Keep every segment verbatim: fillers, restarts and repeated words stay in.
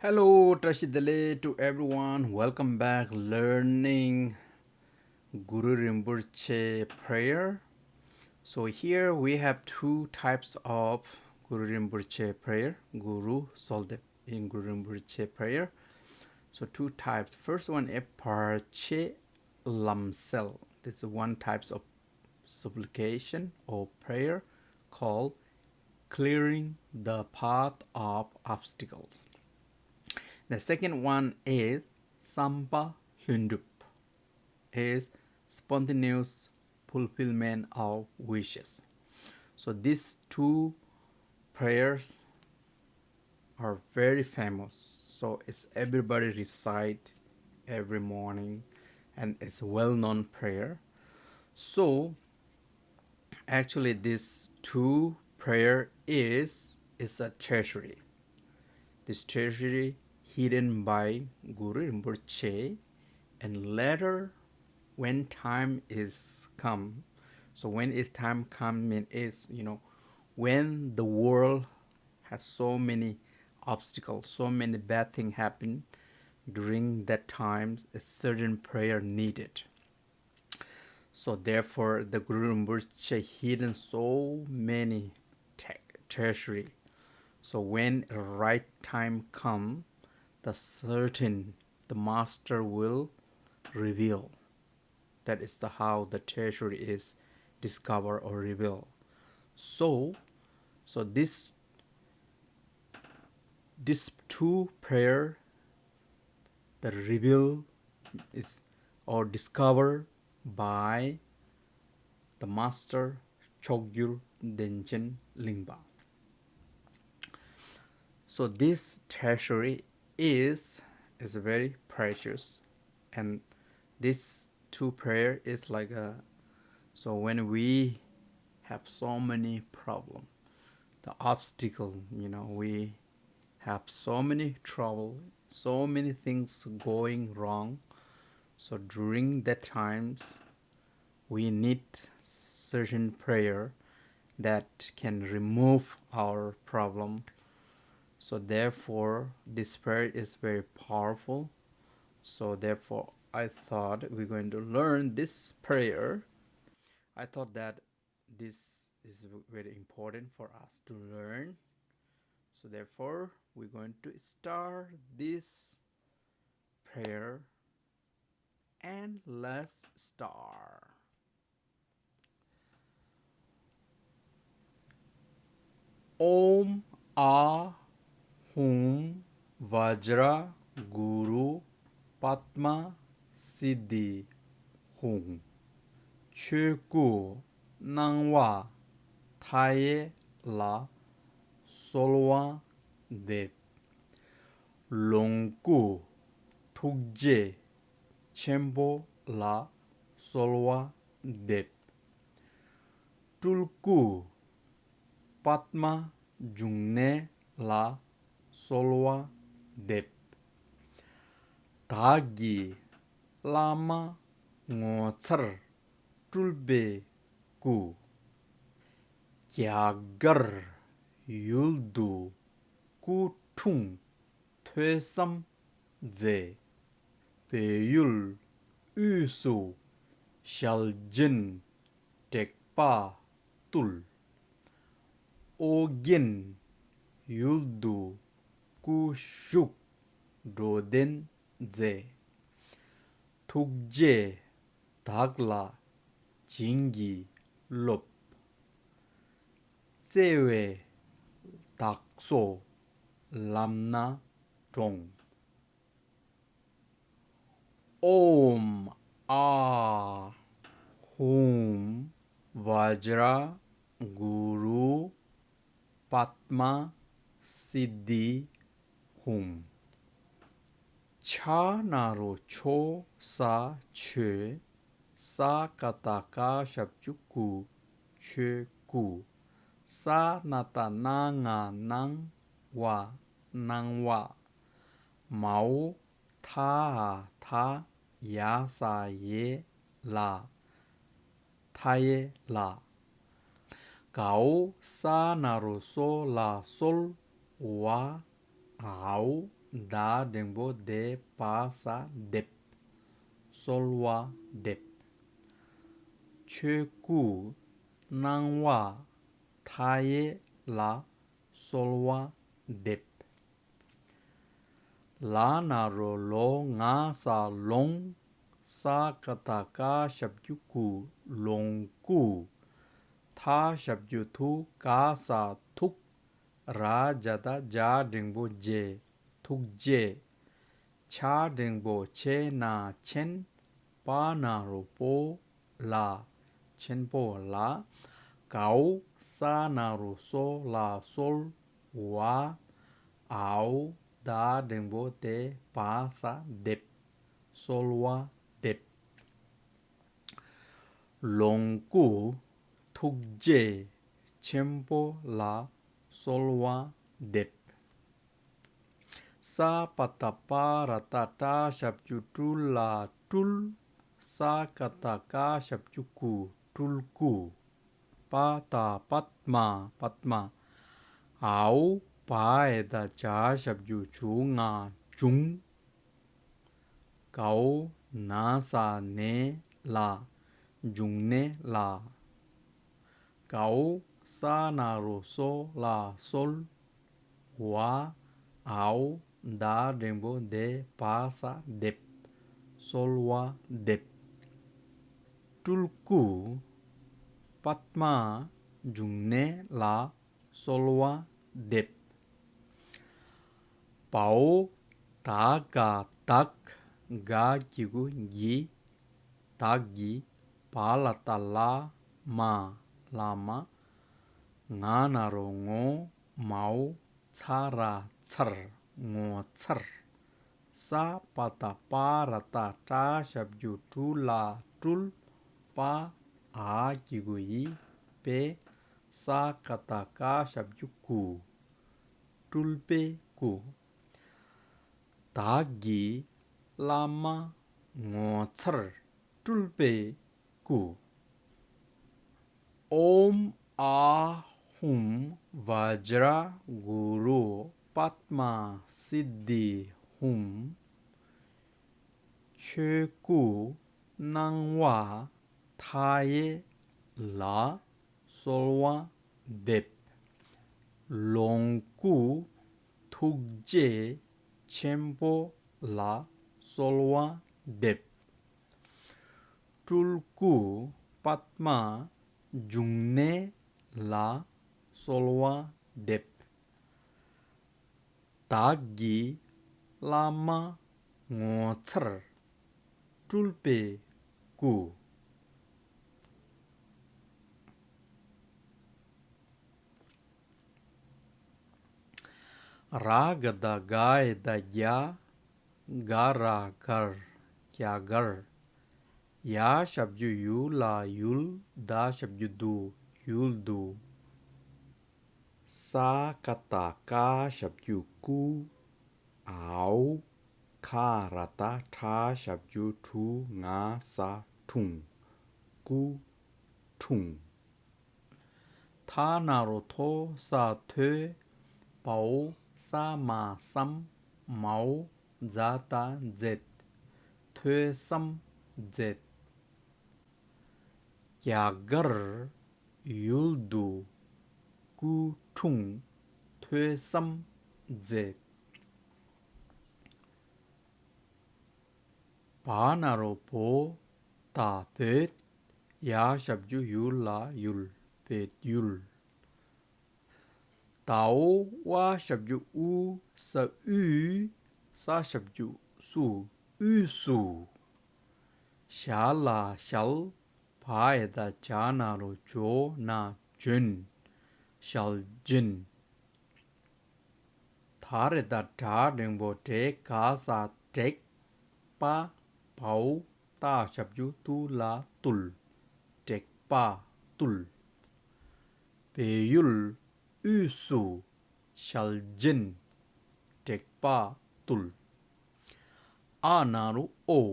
Hello, བཀྲ་ཤིས་བདེ་ལེགས to everyone. Welcome back learning Guru Rinpoche prayer. So here we have two types of Guru Rinpoche prayer. Guru Soldep in Guru Rinpoche prayer. So two types. First one is Parche Lamsel. This is one types of supplication or prayer called clearing the path of obstacles. The second one is Sampa Hlundrup, is spontaneous fulfillment of wishes. So these two prayers are very famous. So it's everybody recite every morning, and it's a well-known prayer. So actually, this two prayer is is a treasury. This treasury hidden by Guru Rinpoche, and later, when time is come, so when is time coming is, you know, when the world has so many obstacles, so many bad things happen, during that time, a certain prayer needed. So therefore, the Guru Rinpoche hidden so many te- treasury. So when right time come, the certain the master will reveal. That is the how the treasury is discovered or revealed. So, so this this two prayer that reveal is or discovered by the master Chogyur Denchen Lingpa. So this treasury is is very precious, and this two prayer is like a, so when we have so many problem, the obstacle, you know, we have so many trouble, so many things going wrong. So during that times, we need certain prayer that can remove our problem. So therefore, this prayer is very powerful. So therefore, I thought we're going to learn this prayer. I thought that this is very important for us to learn. So therefore, we're going to start this prayer, and let's start. Om A Hum Vajra Guru Padma Siddhi Hum. ཆོས་སྐུ་སྣང་བ་མཐའ་ཡས་ལ་གསོལ་བ་འདེབས། ལོངས་སྐུ་ཐུགས་རྗེ་ཆེན་པོ་ལ་གསོལ་བ་འདེབས། སྤྲུལ་སྐུ་པདྨ་འབྱུང་གནས་ལ་གསོལ་བ་འདེབས། བདག་གི་བླ་མ་ངོ་མཚར་སྤྲུལ་པའི་སྐུ། རྒྱ་གར་ཡུལ་དུ་སྐུ་འཁྲུངས་ཐོས་བསམ་མཛད། བོད་ཡུལ་དབུས་སུ་ཞལ་ལྗན་དྲེགས་པ་བཏུལ། ཨོ་རྒྱན་ཡུལ་དུ་སྐུ་བཞུགས་འགྲོ་དོན་མཛད། ཐུགས་རྗེས་བདག་ལ་བྱིན་གྱིས་རློབས། བརྩེ་བས་བདག་སོགས་ལམ་སྣ་དྲོངས། ཨོམ་ཨཱཿཧཱུྃ་བཛྲ་གུ་རུ་པདྨ་སིདྡྷི་ཧཱུྃ། ཕྱག་ན་རོ་ཅོག་གསུམ་མཆོད། ས་ཀ་བཏགས་སྐ་ཞབས་ཀྱུ་སྐུ། ཆོས་སྐུ། ས་ན་བཏགས་སྣ་ང་སྣང་བ། སྣང་བ། མའོ་ཐ་འ་མཐའ། ཡ་ས་ཡེ་ལ། མཐའ་ཡས་ལ། གའོ་ས་ན་རོ་སོ་ལ་གསོལ་བ། འའོ་ ད་འགྲེང་བུ་དེ་བ་ས་འདེབས། གསོལ་བ་འདེབས། ཆོས་སྐུ་སྣང་བ་མཐའ་ཡས་ལ་གསོལ་བ་འདེབས། ལ་ན་རོ་ལོ་ང་ས་ལོང་། ས་ཀ་བཏགས་སྐ་ཞབས་ཀྱུ་སྐུ། ལོངས་སྐུ། ཐ་ཞབས་ཀྱུ་ཐུ། ག་ས་ཐུག། ར་ཇ་བཏགས་རྗ་འགྲེང་བུ་རྗེ། ཐུགས་རྗེ། ཆ་འགྲེང་བུ་ཆེ་ན་ཆེན། པ་ན་རོ་པོ་ལ། ཆེན་པོ་ལ། གའོ་ས་ན་རོ་སོ་ལ་གསོལ། བ། འའོ་ད་འགྲེང་བུ་དེ་བ་ས་འདེབས། གསོལ་བ་འདེབས། ལོངས་སྐུ་ཐུགས་རྗེ་ཆེན་པོ་ལ་གསོལ་བ་འདེབས། ས་པ་བཏགས་སྤ་ར་བཏགས་སྲ་ཞབས་ཀྱུ་སྲུ་ལ་སྲུལ། ས་ཀ་བཏགས་སྐ་ཞབས་ཀྱུ་སྐུ། སྤྲུལ་སྐུ། པ་བཏགས་པདྨ། པདྨ། འའོ་བ་ཡ་བཏགས་བྱ་ཞབས་ཀྱུ་བྱུ་ང་བྱུང་། གའོ་ན་ས་ནས་ལ། འབྱུང་གནས་ལ། གའོ་ས་ན་རོ་སོ་ལ་གསོལ། བ། འའོ་ད་འགྲེང་བུ་དེ་བ་ས་འདེབས། གསོལ་བ་འདེབས། སྤྲུལ་སྐུ་པདྨ་འབྱུང་གནས་ལ་གསོལ་བ་འདེབས། བའོ་ད་ག་བདག། ག་གི་གུ་གི། བདག་གི། བ་ལ་བཏགས་བླ་མ། བླ་མ། ང་ན་རོ་ངོ། མའོ་ཚ་ར་ཚར། ངོ་ཚར། ས་པ་བཏགས་སྤ་ར་བཏགས་སྲ་ཞབས་ཀྱུ་སྲུ་ལ་སྲུལ། པ། འ་གི་གུ་འི། པའི། ས་ཀ་བཏགས་སྐ་ཞབས་ཀྱུ་སྐུ། སྤྲུལ་པའི་སྐུ། བདག་གི་བླ་མ་ངོ་མཚར་སྤྲུལ་པའི་སྐུ། ཨོཾ་ཨཱཿཧཱུྃ་བཛྲ་གུ་རུ་པདྨ་སིདྡྷི་ཧཱུྃ། ཆོས་སྐུ་སྣང་བ་མཐའ་ཡས་ལ་གསོལ་བ་འདེབས། ལོངས་སྐུ་ཐུགས་རྗེ་ཆེན་པོ་ལ་གསོལ་བ་འདེབས། སྤྲུལ་སྐུ་པདྨ་འབྱུང་གནས་ལ་གསོལ་བ་འདེབས། བདག་གི་བླ་མ་ངོ་མཚར་སྤྲུལ་པའི་སྐུ། ར་ག་བཏགས་རྒ་ཡ་བཏགས་རྒྱ། ག་ར་གར། རྒྱ་གར། ཡ་ཞབས་ཀྱུ་ཡུ་ལ་ཡུལ། ད་ཞབས་ཀྱུ་དུ། ཡུལ་དུ། ས་ཀ་བཏགས་སྐ་ཞབས་ཀྱུ་སྐུ། འའོ་ཁ་ར་བཏགས་ཁྲ་ཞབས་ཀྱུ་ཁྲུ་ང་ས་འཁྲུངས། སྐུ་འཁྲུངས། ཐ་ན་རོ་ཐོ་ས་ཐོས། བའོ་ས་མ་བསམ། མའོ་མཛའ་བཏགས་མཛད། ཐོས་བསམ་མཛད། རྒྱ་གར་ཡུལ་དུ་སྐུ་འཁྲུངས་ཐོས་བསམ་མཛད། བ་ན་རོ་བོ་ད་བོད། ཡ་ཞབས་ཀྱུ་ཡུ་ལ་ཡུལ། བོད་ཡུལ། དའོ་ཝ་ཞབས་ཀྱུ་ཨུ། ས་ཨུ། ས་ཞབས་ཀྱུ་སུ། དབུས་སུ། ཞ་ལ་ཞལ། བ་ཡ་བཏགས་བྱ་ན་རོ་བྱོ་ན་བྱོན། ཞལ་བྱོན། ད་རེ་ད་དྲ་འགྲེང་བུ་དྲེ་ག་ས་དྲེགས། པ། བའོ་ཏ་ཞབས་ཀྱུ་ཏུ་ལ་བཏུལ། དྲེགས་པ་བཏུལ། བལ་ཡུལ་དབུས་སུ་ཞལ་བྱོན། དྲེགས་པ་བཏུལ། ཨ་ན་རོ་ཨོ།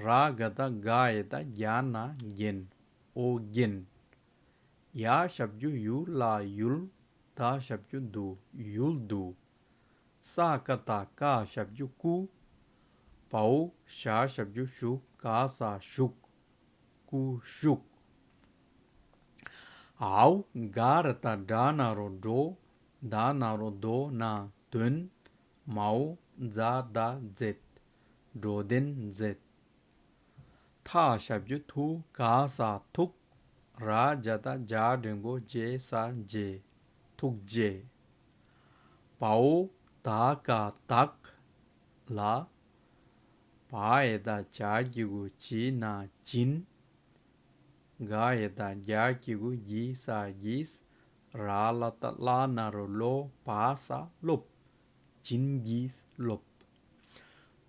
ར་ག་བཏགས་རྒ་ཡ་བཏགས་རྒྱ་ན་རྒྱན། ཨོ་རྒྱན། ཡ་ཞབས་ཀྱུ་ཡུ་ལ་ཡུལ། ད་ཞབས་ཀྱུ་དུ། ཡུལ་དུ། ས་ཀ་བཏགས་སྐ་ཞབས་ཀྱུ་སྐུ། བའོ་ཞ་ཞབས་ཀྱུ་ཞུ། ག་ས་བཞུགས། སྐུ་བཞུགས། འའོ་ག་ར་བཏགས་གྲ་ན་རོ་གྲོ། ད་ན་རོ་དོ་ན་དོན། མའོ་ཛ་ད་མཛད། འགྲོ་དོན་མཛད། ཐ་ཞབས་ཀྱུ་ཐུ། ག་ས་ཐུགས། ར་ཇ་བཏགས་རྗ་འགྲེང་བུ་རྗེ་ས་རྗེས། ཐུགས་རྗེ། བའོ་ད་ག་བདག་ལ། བ་ཡ་བཏགས་བྱ་གི་གུ་བྱི་ན་བྱིན། ག་ཡ་བཏགས་རྒྱ་གི་གུ་གྱི་ས་གྱིས། ར་ལ་བཏགས་རླ་ན་རོ་རློ། བ་ས་རློབས། བྱིན་གྱིས་རློབས།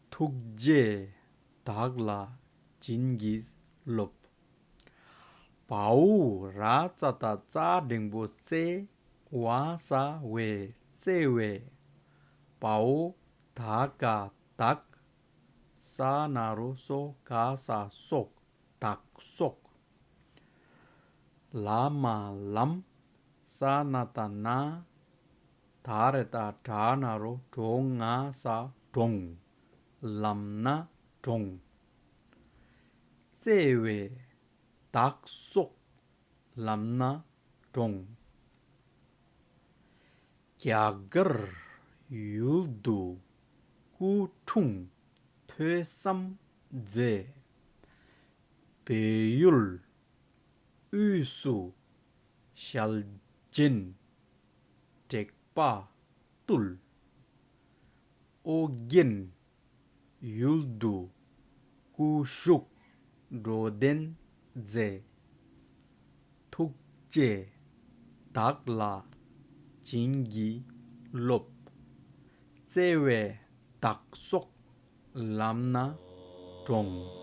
ཐུགས་རྗེས་བདག་ལ་བྱིན་གྱིས་རློབས། བའོ་ར་ཙ་བཏགས་རྩ་འགྲེང་བུ་རྩེ། བ་ས་བས་བརྩེ་བས། བའོ་ད་ག་བདག་ས་ན་རོ་སོ། ག་ས་སོགས། བདག་སོགས། ལ་མ་ལམ། ས་ན་བཏགས་ན། ད་ར་བཏགས་དྲ་ན་རོ་དྲོ། ང་ས་དྲོངས། ལམ་སྣ་དྲོངས། བརྩེ་བས་བདག་སོགས་ལམ་སྣ་དྲོངས། རྒྱ་གར་ཡུལ་དུ་སྐུ་འཁྲུངས་ཐོས་བསམ་མཛད། བལ་ཡུལ་དབུས་སུ་ཞལ་བརྒྱན་དྲེགས་པ་བཏུལ། ཨོ་རྒྱན་ཡུལ་དུ་སྐུ་བཞུགས་འགྲོ་དོན་མཛད། ཐུགས་རྗེས་བདག་ལ་བྱིན་གྱིས་རློབས། བརྩེ་བས་བདག་སོགས་ལམ་སྣ་དྲོངས།